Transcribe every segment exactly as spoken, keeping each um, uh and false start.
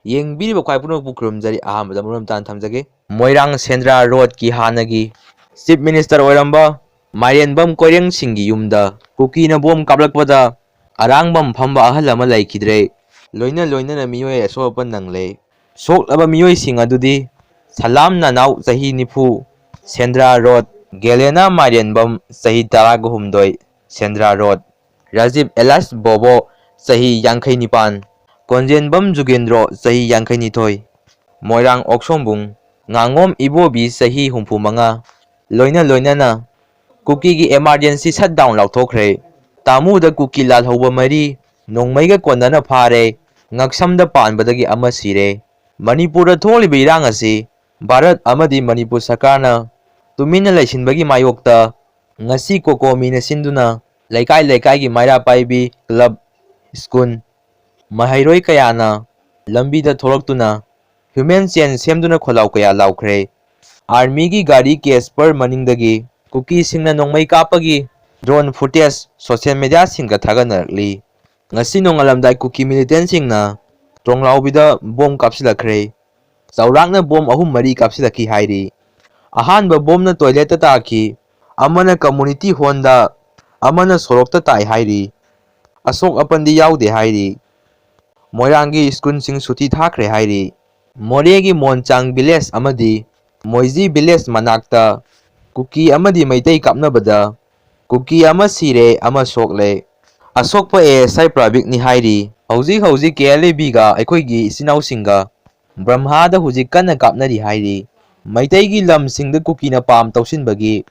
ꯌꯦꯡꯕꯤꯔꯤꯕ ꯈ꯭ꯋꯥꯏ ꯄꯨꯝꯅꯃꯛꯄꯨ ꯈꯨꯔꯨꯝꯖꯔꯤ꯫ ꯑꯍꯥꯟꯕꯗ ꯃꯔꯨꯞ ꯇꯥꯟ ꯊꯝꯖꯒꯦ꯫ ꯃꯣꯏꯔꯥꯡ ꯁꯦꯟꯗ꯭ꯔꯥ ꯔꯣꯗꯀꯤ ꯍꯥꯟꯅꯒꯤ ꯆꯤꯐ ꯃꯤꯅꯤꯁꯇꯔ ꯑꯣꯏꯔꯝꯕ ꯃꯥꯏꯔꯦꯟꯕꯝ ꯀꯣꯏꯔꯦꯡꯁꯤꯡꯒꯤ ꯌꯨꯝꯗ ꯀꯨꯀꯤꯅ ꯕꯣꯝ ꯀꯥꯞꯂꯛꯄꯗ ꯑꯔꯥꯡꯕꯝ ꯐꯝꯕ ꯑꯍꯜ ꯑꯃ ꯂꯩꯈꯤꯗ꯭ꯔꯦ꯫ ꯂꯣꯏꯅ ꯂꯣꯏꯅꯅ ꯃꯤꯑꯣꯏ ꯑꯁꯣꯛ ꯑꯄꯟ ꯅꯪꯂꯦ꯫ ꯁꯣꯛꯂꯕ ꯃꯤꯑꯣꯏꯁꯤꯡ ꯑꯗꯨꯗꯤ ꯁꯂꯥꯝ ꯅꯅꯥꯎ ꯆꯍꯤ ꯅꯤꯐꯨ, ꯁꯦꯟꯗ꯭ꯔꯥ ꯔꯣꯗ, ꯒꯦꯂꯦꯅꯥ ꯃꯥꯏꯔꯦꯟꯕꯝ ꯆꯍꯤ ꯇꯔꯥꯒ ꯍꯨꯝꯗꯣꯏ, ꯁꯦꯟꯗ꯭ꯔꯥ ꯔꯣꯗ, ꯔꯥꯖꯤꯕ ꯑꯦꯂꯥꯁ ꯕꯣꯕꯣ ꯆꯍꯤ ꯌꯥꯡꯈꯩ ꯅꯤꯄꯥꯟ, ꯀꯣꯟꯖꯦꯟꯕꯝ ꯖꯨꯒꯦꯟꯗ꯭ꯔꯣ ꯆꯍꯤ ꯌꯥꯡꯈꯩ ꯅꯤꯊꯣꯏ, ꯃꯣꯏꯔꯥꯡ ꯑꯣꯛꯁꯣꯝꯕꯨꯡ ꯉꯥꯉꯣꯝ ꯏꯕꯣꯕꯤ ꯆꯍꯤ ꯍꯨꯝꯐꯨ ꯃꯉꯥ, ꯂꯣꯏꯅ ꯂꯣꯏꯅꯅ ꯀꯨꯀꯤꯒꯤ emergency shutdown ꯂꯥꯎꯊꯣꯛꯈ꯭ꯔꯦ꯫ ꯇꯥꯃꯨꯗ ꯀꯨꯀꯤ ꯂꯥꯜꯍꯧꯕ ꯃꯔꯤ ꯅꯣꯡꯃꯩꯒ ꯀꯣꯟꯅꯅ ꯐꯥꯔꯦ꯫ ꯉꯛꯁꯝꯗ ꯄꯥꯟꯕꯗꯒꯤ ꯑꯃ ꯁꯤꯔꯦ꯫ ꯃꯅꯤꯄꯨꯔꯗ ꯊꯣꯛꯂꯤꯕ ꯏꯔꯥꯡ ꯑꯁꯤ ꯚꯥꯔꯠ ꯑꯃꯗꯤ ꯃꯅꯤꯄꯨꯔ ꯁꯔꯀꯥꯔꯅ ꯇꯨꯃꯤꯟꯅ ꯂꯩꯁꯤꯟꯕꯒꯤ ꯃꯥꯌꯣꯛꯇ ꯉꯁꯤ ꯀꯣꯀꯣꯃꯤꯅ ꯁꯤꯟꯗꯨꯅ ꯂꯩꯀꯥꯏ ꯂꯩꯀꯥꯏꯒꯤ ꯃꯩꯔꯥ ꯄꯥꯏꯕꯤ club, ꯁ꯭ꯀꯨꯜ, ꯃꯍꯩꯔꯣꯏ ꯀꯌꯥꯅ ꯂꯝꯕꯤꯗ ꯊꯣꯛꯂꯛꯇꯨꯅ human chain ꯁꯦꯝꯗꯨꯅ ꯈꯣꯜꯂꯥꯎ ꯀꯌꯥ ꯂꯥꯎꯈ꯭ꯔꯦ꯫ ꯑꯥꯔꯃꯤꯒꯤ ꯒꯥꯔꯤ ꯀꯦꯁꯄꯔ ꯃꯅꯤꯡꯗꯒꯤ ꯀꯨꯀꯤꯁꯤꯡꯅ ꯅꯣꯡꯃꯩ ꯀꯥꯞꯄꯒꯤ drone footage social mediaꯁꯤꯡꯗ ꯊꯥꯒꯠꯅꯔꯛꯂꯤ꯫ ꯉꯁꯤ ꯅꯣꯡꯉꯥꯜꯂꯝꯗꯥꯏ ꯀꯨꯀꯤ militantꯁꯤꯡꯅ ꯇ꯭ꯔꯣꯡꯂꯥꯎꯕꯤꯗ ꯕꯣꯝ ꯀꯥꯞꯁꯤꯜꯂꯛꯈ꯭ꯔꯦ꯫ ꯆꯥꯎꯔꯥꯛꯅ ꯕꯣꯝ ꯑꯍꯨꯝ ꯃꯔꯤ ꯀꯥꯞꯁꯤꯜꯂꯛꯈꯤ ꯍꯥꯏꯔꯤ꯫ ꯑꯍꯥꯟꯕ ꯕꯣꯝꯅ toiletꯇ ꯇꯥꯈꯤ, ꯑꯃꯅ community hallꯗ, ꯑꯃꯅ ꯁꯣꯔꯣꯛꯇ ꯇꯥꯏ ꯍꯥꯏꯔꯤ꯫ ꯑꯁꯣꯛ ꯑꯄꯟꯗꯤ ꯌꯥꯎꯗꯦ ꯍꯥꯏꯔꯤ꯫ ꯃꯣꯏꯔꯥꯡꯒꯤ ꯁ꯭ꯀꯨꯜꯁꯤꯡ ꯁꯨꯇꯤ ꯊꯥꯈ꯭ꯔꯦ ꯍꯥꯏꯔꯤ꯫ ꯃꯣꯔꯦꯒꯤ ꯃꯣꯟꯆꯥꯡ village ꯑꯃꯗꯤ ꯃꯣꯏꯖꯤ village ꯃꯅꯥꯛꯇ ꯀꯨꯀꯤ ꯑꯃꯗꯤ ꯃꯩꯇꯩ ꯀꯥꯞꯅꯕꯗ ꯀꯨꯀꯤ ꯑꯃ ꯁꯤꯔꯦ, ꯑꯃ ꯁꯣꯛꯂꯦ꯫ ꯑꯁꯣꯛꯄ ASI ꯄ꯭ꯔꯥꯕꯤꯛꯅꯤ ꯍꯥꯏꯔꯤ꯫ ꯍꯧꯖꯤꯛ ꯍꯧꯖꯤꯛ KLABꯒ ꯑꯩꯈꯣꯏꯒꯤ ꯏꯆꯤꯟ ꯏꯅꯥꯎꯁꯤꯡꯒ ꯕ꯭ꯔꯝꯍꯥꯗ ꯍꯧꯖꯤꯛ ꯀꯟꯅ ꯀꯥꯞꯅꯔꯤ ꯍꯥꯏꯔꯤ꯫ ꯃꯩꯇꯩꯒꯤ ꯂꯝꯁꯤꯡꯗ ꯀꯨꯀꯤꯅ ꯄꯥꯝ ꯇꯧꯁꯤꯟꯕꯒꯤ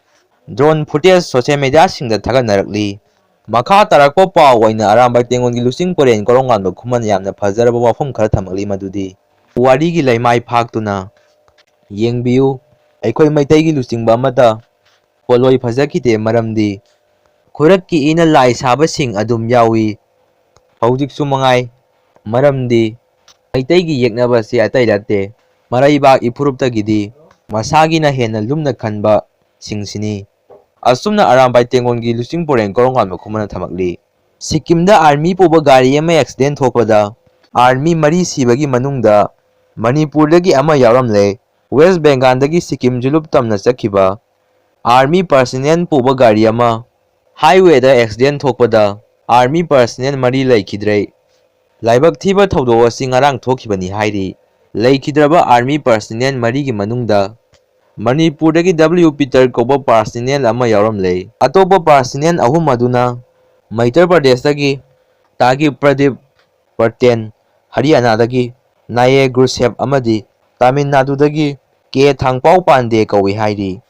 drone footage social mediaꯁꯤꯡꯗ ꯊꯥꯒꯠꯅꯔꯛꯂꯤ꯫ ꯃꯈꯥ ꯇꯥꯔꯛꯄ ꯄꯥꯎ ꯑꯣꯏꯅ ꯑꯔꯥꯝꯕꯥꯏ ꯇꯦꯡꯒꯣꯜꯒꯤ ꯂꯨꯆꯤꯡ ꯄꯨꯔꯦꯟ ꯀꯣꯔꯣꯡꯉꯥꯟꯕ ꯈꯨꯃꯟ ꯌꯥꯝꯅ ꯐꯖꯔꯕ ꯋꯥꯐꯝ ꯈꯔ ꯊꯝꯂꯛꯂꯤ, ꯃꯗꯨꯗꯤ ꯄꯨꯋꯥꯔꯤꯒꯤ ꯂꯩꯃꯥꯏ ꯐꯥꯛꯇꯨꯅ ꯌꯦꯡꯕꯤꯌꯨ꯫ ꯑꯩꯈꯣꯏ ꯃꯩꯇꯩꯒꯤ ꯂꯨꯆꯤꯡꯕ ꯑꯃꯠꯇ ꯄꯣꯠꯂꯣꯏ ꯐꯖꯈꯤꯗꯦ, ꯃꯔꯝꯗꯤ ꯈꯨꯔꯛꯀꯤ ꯏꯅ ꯂꯥꯏ ꯁꯥꯕꯁꯤꯡ ꯑꯗꯨꯝ ꯌꯥꯎꯏ, ꯍꯧꯖꯤꯛꯁꯨ ꯃꯉꯥꯏ꯫ ꯃꯔꯝꯗꯤ ꯃꯩꯇꯩꯒꯤ ꯌꯦꯛꯅꯕ ꯑꯁꯤ ꯑꯇꯩ ꯅꯠꯇꯦ, ꯃꯔꯩꯕꯥꯛ ꯏꯐꯨꯔꯨꯞꯇꯒꯤꯗꯤ ꯃꯁꯥꯒꯤꯅ ꯍꯦꯟꯅ ꯂꯨꯝꯅ ꯈꯟꯕꯁꯤꯡꯁꯤꯅꯤ꯫ ꯑꯁꯨꯝꯅ ꯑꯔꯥꯝꯕꯥꯏ ꯇꯦꯡꯒꯣꯜꯒꯤ ꯂꯨꯆꯤꯡ ꯄꯨꯔꯦꯟ ꯀꯣꯔꯣꯡꯉꯥꯟꯕ ꯈꯨꯃꯟꯅ ꯊꯝꯂꯛꯂꯤ꯫ ꯁꯤꯛꯀꯤꯝꯗ ꯑꯥꯔꯃꯤ ꯄꯨꯕ ꯒꯥꯔꯤ ꯑꯃ ꯑꯦꯛꯁꯤꯗꯦꯟ ꯊꯣꯛꯄꯗ ꯑꯥꯔꯃꯤ ꯃꯔꯤ ꯁꯤꯕꯒꯤ ꯃꯅꯨꯡꯗ ꯃꯅꯤꯄꯨꯔꯗꯒꯤ ꯑꯃ ꯌꯥꯎꯔꯝꯂꯦ꯫ ꯋꯦꯁ ꯕꯦꯡꯒꯥꯜꯗꯒꯤ ꯁꯤꯛꯀꯤꯝ ꯖꯨꯂꯨꯞ ꯇꯝꯅ ꯆꯠꯈꯤꯕ ꯑꯥꯔꯃꯤ ꯄꯔꯁꯅꯦꯜ ꯄꯨꯕ ꯒꯥꯔꯤ ꯑꯃ ꯍꯥꯏꯋꯦꯗ ꯑꯦꯛꯁꯤꯗꯦꯟ ꯊꯣꯛꯄꯗ ꯑꯥꯔꯃꯤ ꯄꯔꯁꯅꯦꯜ ꯃꯔꯤ ꯂꯩꯈꯤꯗ꯭ꯔꯦ꯫ ꯂꯥꯏꯕꯛ ꯊꯤꯕ ꯊꯧꯗꯣꯛ ꯑꯁꯤ ꯉꯔꯥꯡ ꯊꯣꯛꯈꯤꯕꯅꯤ ꯍꯥꯏꯔꯤ꯫ ꯂꯩꯈꯤꯗ꯭ꯔꯕ ꯑꯥꯔꯃꯤ ꯄꯔꯁꯅꯦꯜ ꯃꯔꯤꯒꯤ ꯃꯅꯨꯡꯗ ꯃꯅꯤꯄꯨꯔꯗꯒꯤ ꯗꯕ꯭ꯂꯤꯎ ꯄꯤꯇꯔ ꯀꯧꯕ ꯄꯔꯁꯅꯦꯜ ꯑꯃ ꯌꯥꯎꯔꯝꯂꯦ꯫ ꯑꯇꯣꯞꯄ ꯄꯔꯁꯅꯦꯜ ꯑꯍꯨꯝ ꯑꯗꯨꯅ ꯃꯩꯇ꯭ꯔ ꯄ꯭ꯔꯗꯦꯁꯇꯒꯤ ꯇꯥꯒꯤ ꯄ꯭ꯔꯗꯤꯞ ꯄꯇꯦꯟ, ꯍꯔꯤꯌꯥꯅꯥꯗꯒꯤ ꯅꯥꯌꯦ ꯒꯨꯔꯁꯦꯞ ꯑꯃꯗꯤ ꯇꯥꯃꯤꯜ ꯅꯥꯗꯨꯗꯒꯤ ꯀꯦ ꯊꯥꯡꯄꯥꯎ ꯄꯥꯟꯗꯦ ꯀꯧꯏ ꯍꯥꯏꯔꯤ꯫